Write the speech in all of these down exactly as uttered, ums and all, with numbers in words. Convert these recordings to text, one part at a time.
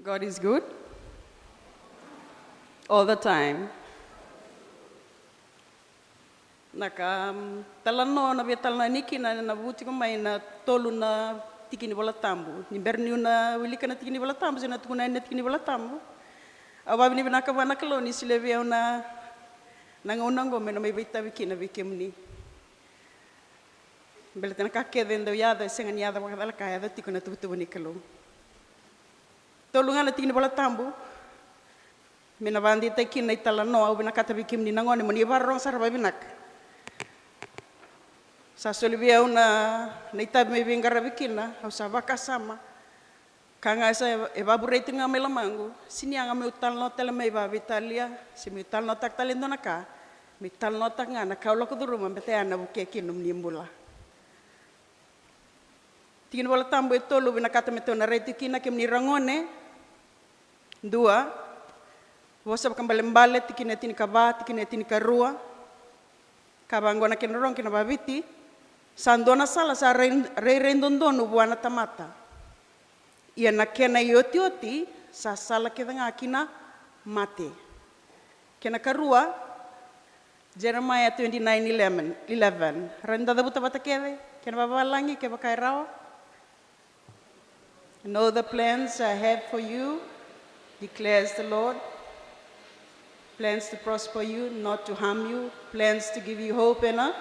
God is good all the time. Na ka, um, talanoa, na veitalanoa ni kina na vu tiko mai na tolu na tiki ni Vola Tabu. Ni bera niu na wilika na tiki ni Vola Tabu, se na tukuna yani na tiki ni Vola Tabu, au vavinavinaka vua na Kalou ni solia vei au na, na gauna oqo me na mai veitavi kina vei kemuni. Baleta na ka kece e dau yaco, e sega ni yaco vakacalaka, yaco tiko na tuvatuva ni Kalou. Tolu ga na tiki ni Vola Tabu me na vakadeitaki kina na italanoa. Au vinakata vei kemuni na gone mo ni vakarorogo sara vakavinaka. Sa soli vei au na, na itavi me veiqaravi kina, au sa vakasama. Ka ga e sa, e vakavurai tiko ga mai lomaqu, sega ni yaga meu talanoa tale mai vakaveitalia, se meu talanoataka tale e dua na ka, meu talanoataka ga na ka au lako curuma, baleta ya na vukea kina nomuni bula. Tiki ni Vola Tabu e tolu vinakata me tou na rai tiko kina, kemuni ragone. Dua, Vosa Vakaibalebale, tikina e tinikava, tikina e tinikarua. Ka vaqo na kena rogo kei na vaviti. Sa dua na sala sa rai, rairai dodonu vua na tamata. Ia na kena iotioti sa sala kece ga ki na mate. Kena karua, Jeremiah twenty-nine eleven, eleven. Rau ni da cavuta vata kece, kena vavalagi, kevaka e rawa. Know the plans I have for you, declares the Lord. Plans to prosper you, not to harm you. Plans to give you hope and a,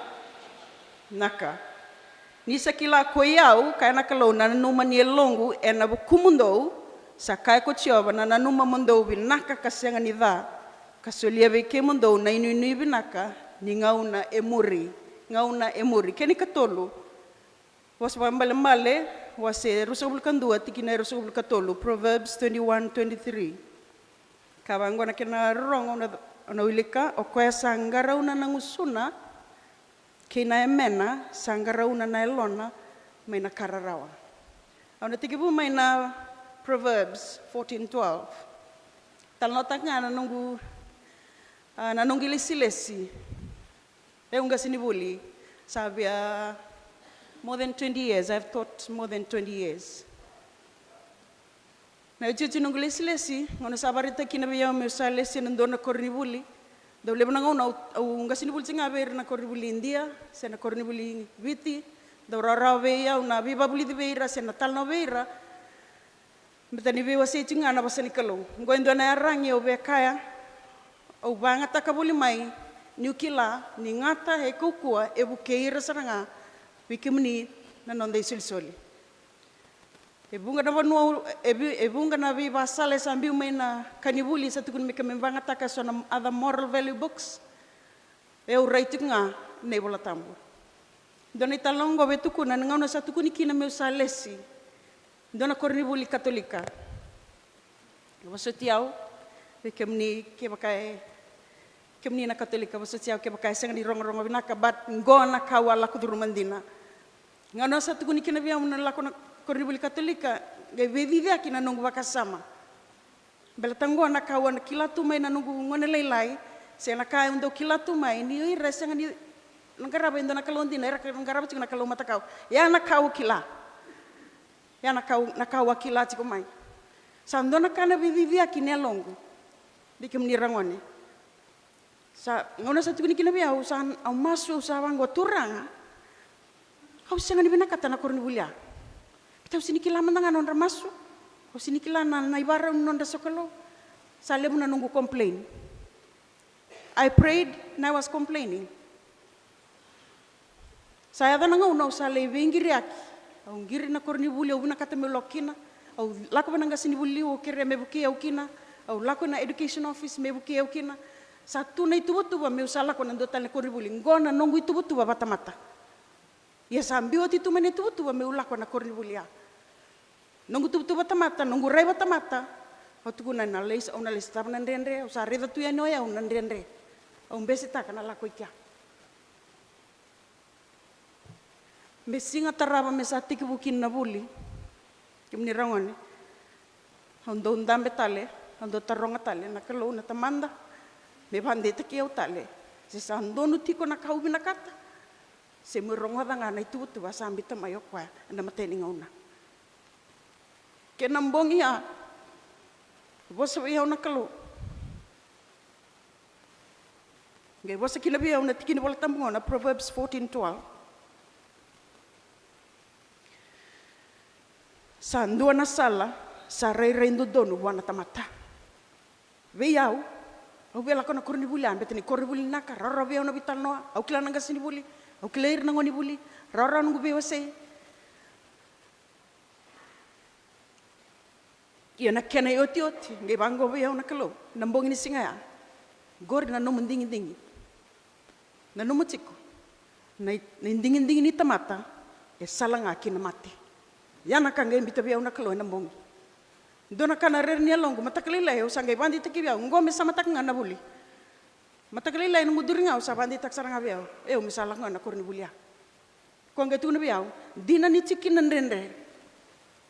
na ka. Ni sa kila koi au, kaya na Kalou, na nanuma ni yaloqu ena vukumudou, sa kaya ko Jiova, na nanuma mo dou vinaka ka sega ni ca, ka solia vei kemudou na inuinui vinaka ni gauna e muri, gauna e muri. Kena ikatolu, Vosa Vakaibalebale, wase ruasagavulu ka dua, tikina e ruasagavulu ka tolu, Proverbs twenty-one twenty-three. Ka vaqo na kena rorogo, na, na wilika, o koya sa qarauna na gusuna, kei na yamena, sa qarauna na yalona mai na ka rarawa. Au na tekivu mai na Proverbs fourteen twelve. Talanoataka ga na noqu, ah, na noqu ilesilesi. Au qasenivuli. Sa via more than twenty years. I've taught more than twenty years. Na iotioti noqu lesilesi, gauna sa vakaraitaki kina vei au meu sa lesi ena dua na koronivuli. Dau levu na gauna au, au qasenivuli tiko ga vei ira na koronivuli Idia, se na koronivuli Viti. Dau rawarawa vei au na veivakavulici vei ira, se na talanoa vei ira. Baleta ni veiwasei tiko ga na vosa ni Kalou. Oqo e dua na iyaragi au via kaya, au vakayagataka voli mai, niu kila ni gata, e kaukauwa, e vukei ira sara ga vei kemuni na noda isolisoli. E vuqa na vanua, e vi-, e vuqa na veivakasala e sa biu mai na koronivuli, sa tukuni me keimami vakayagataka eso na other moral value books. E au rai tiko ga na iVola Tabu. Dua na italanoa oqo e tukuna, na gauna sa tukuni kina meu sa lesi dua na koronivuli Katolika. Vosoti au, vei kemuni kevaka e, kemuni na Katolika, vosoti au kevaka e sega ni rogorogo vinaka, but qo na ka au a lako curuma dina. Gauna sa tukuni kina vei au meu na lako na koronivuli Katolika, qai veiciciyaki na noqu vakasama. Baleta qo na ka au a kila tu mai na noqu gone lailai, se na ka au dau kila tu mai, ni o ira e sega ni na qarava e dua na Kalou dina, era qarava tiko na kalou matakau. Ya na ka au kila. Ya na ka au, na ka au a kila tiko mai. Sa dua na ka na veiciciyaki na yaloqu. Vei kemuni ragone. Sa, gauna sa tukuni kina vei au, sa, au masu, au sa vaqo, Turaga, au sega ni vinakata na koronivuli ya. Baleta au sega ni kila mada ga na nodra masu. Au sega ni kila na, na ivakarau ni nodra sokalou. Sa levu na noqu complain. I prayed and I was complaining. Sa yaco na gauna au sa lai veiqiriyaki. Au qiri na koronivuli au vinakata meu lako kina. Au lako vei na qasenivuli liu, au kerea me vukei au kina. Au lako ena education office me vukei au kina. Sa tu na ituvatuva meu sa lako ena dua tale na koronivuli. Qo na noqu ituvatuva vakatamata. Ia sa biu oti tu mai na ituvatuva meu lako ena koronivuli ya. Noqu tuvatuva tamata, noqu rai vakatamata. Au tukuna na lesi, au na lesi cava na dredre, au sa raica tu yani o yau na dredre. Au besetaka na lako i kea. Me siga tarava me sa tekivu kina na vuli. Kemuni ragone. Au dau dabe tale, au dau taroga tale na Kalou na Tamada. Me vakadeitaki au tale. Se sa donu tiko na ka au vinakata. Se meu rogoca ga na ituvatuva sa biuta mai o koya ena imatai ni gauna. Kena bogi ya, Vosa vei au na Kalou. Qai vosa kina vei au na tikina Vola Tabu qo, na Proverbs fourteen twelve. Sa dua na sala sa rairai dodonu vua na tamata. Vei au, au via lako na koronivuli, a beta ni koronivuli vinaka, rawarawa vei au na veitalanoa, au kila na qasenivuli, au kilai ira na gonevuli, rawarawa noqu veiwasei. Ia na kena iotioti, qai vaqo vei au na Kalou na bogi ni siga ya. Qori na nomu digidigi. Nanuma tiko, na i- na idigidigi ni tamata e sala ga ki na mate. Ia na ka qai biuta vei au na Kalou ena bogi. Dua na ka na rere ni yaloqu, mataka lailai au sa qai vakadeitaki vei au, qo me sa mataka ga na vuli. Mataka lailai noqu duri ga au sa vakadeitaka sara ga vei au, e, au me sa lako ga na koronivuli ya. Ko qai tukuna vei au, dina ni tiko kina na dredre.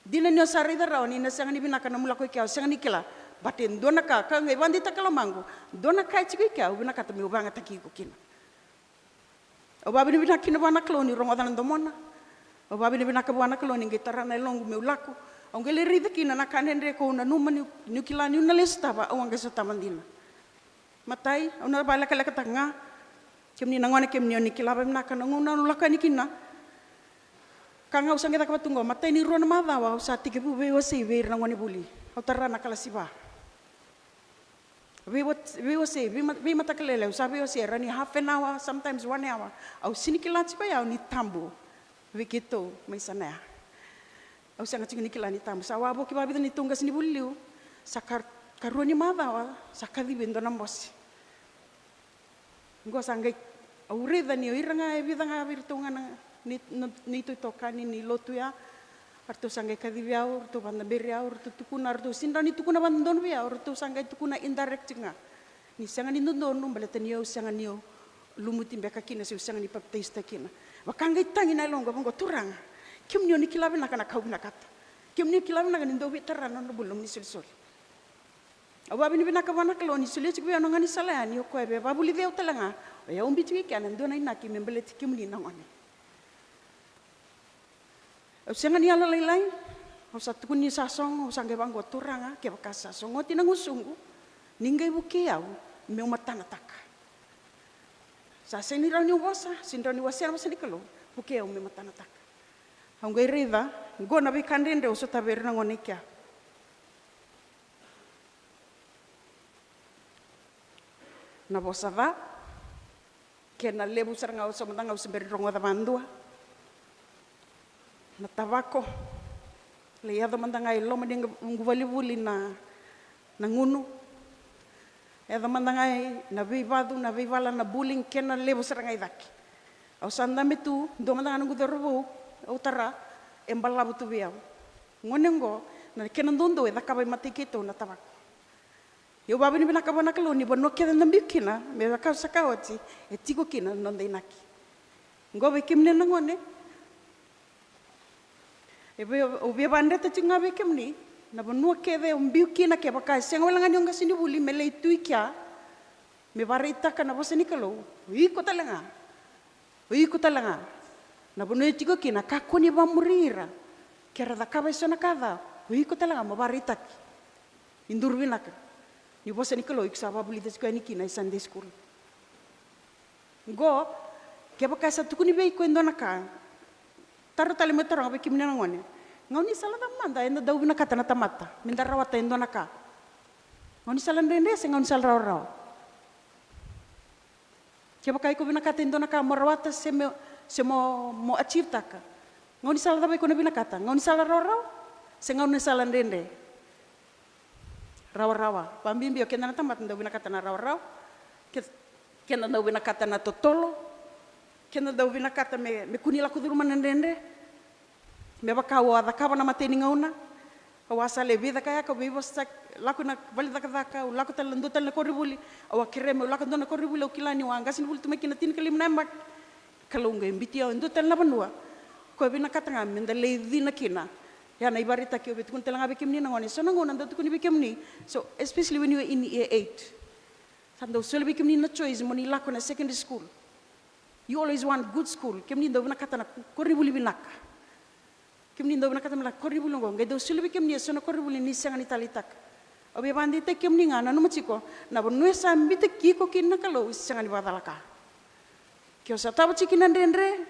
Dina ni o sa raica rawa ni na sega ni vinaka nomu lako i kea, au sega ni kila. But e dua na ka, ka qai vakadeitaka lomaqu, dua na ka e tiko i kea au vinakata meu vagataki iko kina. Au vavinavinaka kina vua na Kalou ni rogoca na domona. Au vavinavinaka vua na Kalou ni qai tara na yaloqu meu lako. Au qai lai raica kina na ka dredre ko au nanuma niu, niu kila niu na lesu tava, au a qai sotava dina. Matai, au na vakalekalekataka ga. Kemuni na gone, kemuni o ni kila vakavinaka na gauna au lako yani kina. Ka ga au sa qai cakava tu qo, matai ni rua na macawa au sa tekivu veiwasei vei ira na gonevuli. Au tara na kalasi va. Veiwa- veiwasei, veima- veimataka lailai au sa veiwasei, e rawa ni half an hour, sometimes one hour. Au sega ni kila tiko ya ni tabu vei keitou mai sana ya. Au sega tiko ni kila ni tabu. Sa wavoki vakavica neitou qasenivuli liu. Sa ka- karua ni macawa sa kacivi e dua na bose. Qo sa qai, au raica ni o ira ga e vica ga vei iratou ga na, ni, na, neitou itokani ni lotu ya. Eratou sa qai kacivi au, eratou vakadaberi au, eratou tukuna, eratou sega ni rawa ni tukuna vakadodonu vei au, eratou sa qai tukuna indirect ga. Ni sega ni dodonu, baleta ni au sega ni o lumuti beka kina, se au sega ni papitaisotaki kina. Vaka qai tagi na yaloqu, vaqo, Turaga, kemuni o ni kila vinaka na ka au vinakata. Kemuni o kila vinaka ni dou veitara na nona bula nomuni isolisoli. Au vavinavinaka vua na Kalou ni solia tiko vei au na gaunisala ya, ni o koya e via vakavulici au tale ga. O yau biu tiko i kea na dua na inaki me baleti kemuni na gone. Au sega ni yalolailai. Au sa tukuni sa sogo, au sa qai vaqo, Turaga, kevaka sa sogoti na gusuqu, ni qai vukei au meu matanataka. Sa sega ni rawa niu vosa, sega ni rawa niu wasea na vosa ni Kalou, vukei au meu matanataka. Au qai raica, qo na veika dredre au sotava vei ira na gone i kea. Na vosa ca, kena levu sara ga, au sa mada ga, au se bera ni rogoca vakadua. Na tavako, lai yaco mada ga e loma ni noqu valivuli na, na gunu. Yaco mada ga e na veivacu, na veivala, na bullying, kena levu sara ga i cake. Au sa dabe tu, dua mada ga noqu cauravou au tara, e balavu tu vei au. Gone oqo, na kena doudou e cakava e matai keitou na tavako. Ia au vavinavinaka vua na Kalou ni vanua kece eda biu kina, me vaka au sa kaya oti, e tiko kina na noda inaki. Oqo vei kemuni na gone, e vei, au via vakadreta tiko ga vei kemuni, na vanua kece o biu kina, kevaka e sega wale ga ni o qasenivuli me lai tu i kea, me vakaraitaka na vosa ni Kalou, o iko tale ga. O iko tale ga. Na vanua e tiko kina, kakua ni vakamuri ira. Ke ra cakava eso na ka ca, o iko tale ga mo vakaraitaki. Ni duru vinaka. Ni vosa ni Kalou iko sa vakavulica tiko yani kina e Sunday school. Oqo, kevaka e sa tukuni vei iko e dua na ka, taro tale mai, taro ga vei kemuni na gone. Gaunisala cava mada eda dau vinakata na tamata me da rawata e dua na ka? Gaunisala dredre se gaunisala rawarawa? Kevaka iko vinakata e dua na ka mo rawata se me, se mo, mo achieve-taka, gaunisala cava iko na vinakata? Gaunisala rawarawa se gaunisala dredre? Rawarawa. Vakabibi o keda na tamata dau vinakata na rawarawa. Ke, keda dau vinakata na totolo. Keda dau vinakata me, me kua ni lako curuma na dredre. Me vaka au a cakava na imatai ni gauna. Au a sa lai veicakayaka, veivosaki, lako ina vale ni cakacaka, au lako tale na dua tale na koronivuli. Au a kerea meu lako dua na koronivuli, au kila niu a qasenivuli tu mai kina tinikalima na yabaki. Kalou qai biuti au e dua tale na vanua. Koya vinakata ga me da lai cina kina. Ia na ivakaraitaki au via tukuna tale ga vei kemuni na gone, so na gauna dau tukuni vei kemuni. So, especially when you are in year eight. Sa dau soli vei kemuni na choice mo ni lako na secondary school. You always want good school. Kemuni dau vinakata na koronivuli vinaka. Kemuni dau vinakata me lako koronivuli oqo, qai dau soli vei kemuni eso na koronivuli ni sega ni taleitaka. Au via vakadeitaki kemuni ga, nanuma tiko, na vanua e sa bitaki iko kina na Kalou e sega ni vakacalaka. Ke o sa tava tiko kina na dredre,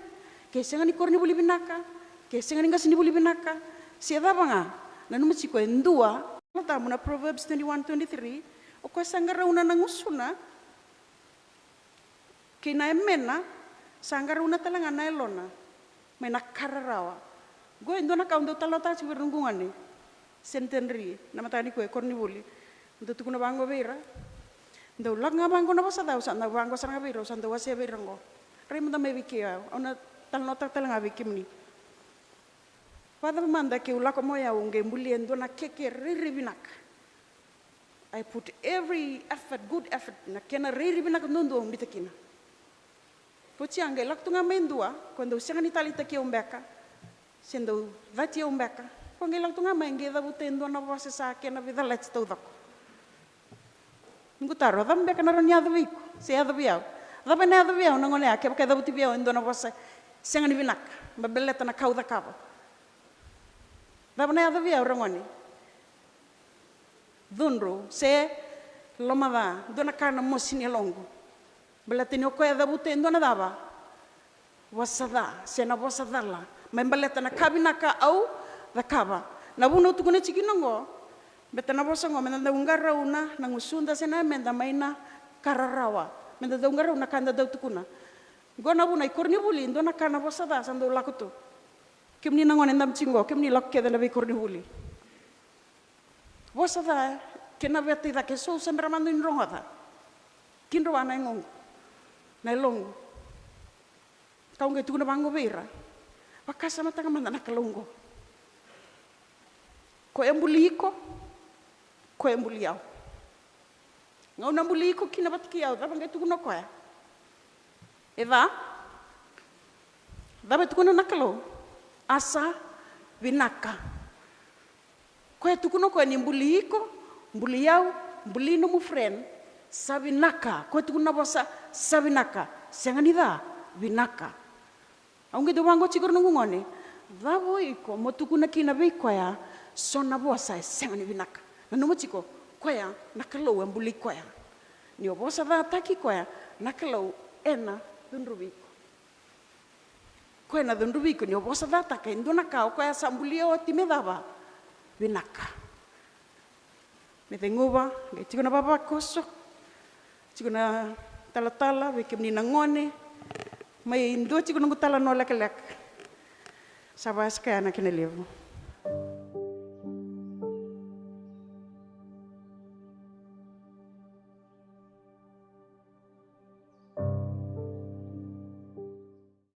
ke sega ni koronivuli vinaka, ke sega ni qasenivuli vinaka, se cava ga, nanuma tiko e dua. Na Tabu na Proverbs twenty-one twenty-three, o koya sa qarauna na gusuna kei na yamena, sa qarauna tale ga na yalona mai na ka rarawa. Qo e dua na ka au dau talanoataka tiko vei ira noqu gone, Centenary, na mataka nikua e koronivuli. Au dau tukuna vaqo vei ira. Dau lako ga vaqo na vosa ca, au sa dau vaqo sara ga vei ira, au sa dau wasea vei ira qo. Rai mada mai vei kei au, au na talanoataka tale ga vei kemuni. Vakacava mada keu lako mai, au qai bulia e dua na keke rairai vinaka. I put every effort, good effort, na kena rairai vinaka duadua au biuta kina. Oti a qai lako tu ga mai e dua, ko dau sega ni taleitaki au beka, se dau cati au beka. Ko qai lako tu ga mai qai cavuta e dua na vosa sa kena veicalati taucoko. Noqu taro, cava beka na rawa ni yaco vei iko, se yaco vei au? Cava ena yaco vei au na gone ya, kevaka e cavuti vei au e dua na vosa sega ni vinaka, me baleta na ka au cakava? Cava na yaco vei au, ragone? Cudru, se lomaca, dua na ka na mosi ni yaloqu. Baleta ni o koya e cavuta e dua na cava? Vosa ca, se na vosa cala. Mai baleta na ka vinaka au cakava. Na vuna au tukuna tiko kina oqo, baleta na vosa oqo, meda dau qarauna na gusuda se na yameda mai na ka rarawa. Meda dau qarauna na ka da dau tukuna. Oqo na vuna i koronivuli, dua na ka na vosa ca sa dau lako tu. Kemuni na gone dabe tiko oqo, kemuni lako kece na veikoronivuli. Vosa ca, kena veta i cake, so au sa bera mada ni rogoca. Kidroa na yagoqu, na yaloqu. Kau qai tukuna vaqo vei ira. Vakasamataka mada na Kalou oqo. Koya buli iko, koya buli au. Gauna buli iko kina vata kei au, cava qai tukuna o koya? E ca? Cava e tukuna na Kalou? A sa vinaka. Koya e tukuna o koya ni buli iko, buli au, buli nomu friend, sa vinaka. Koya e tukuna na vosa sa vinaka, sega ni ca, vinaka. Au qai dau vaqo tiko ira noqu gone, cava o iko mo tukuna kina vei koya so na vosa e sega ni vinaka? Nanuma tiko, koya na Kalou e buli koya. Ni o vosa cataki koya, na Kalou ena cudruvi iko. Koya na cudruvi iko ni o vosa cataka e dua na ka o koya sa bulia oti me cava? Vinaka. Me ceguva, qai tiko na vavakoso, tiko na talatala vei kemuni na gone. Mai dua tiko noqu talanoa lekaleka. Sa vakayaso kaya na kena levu.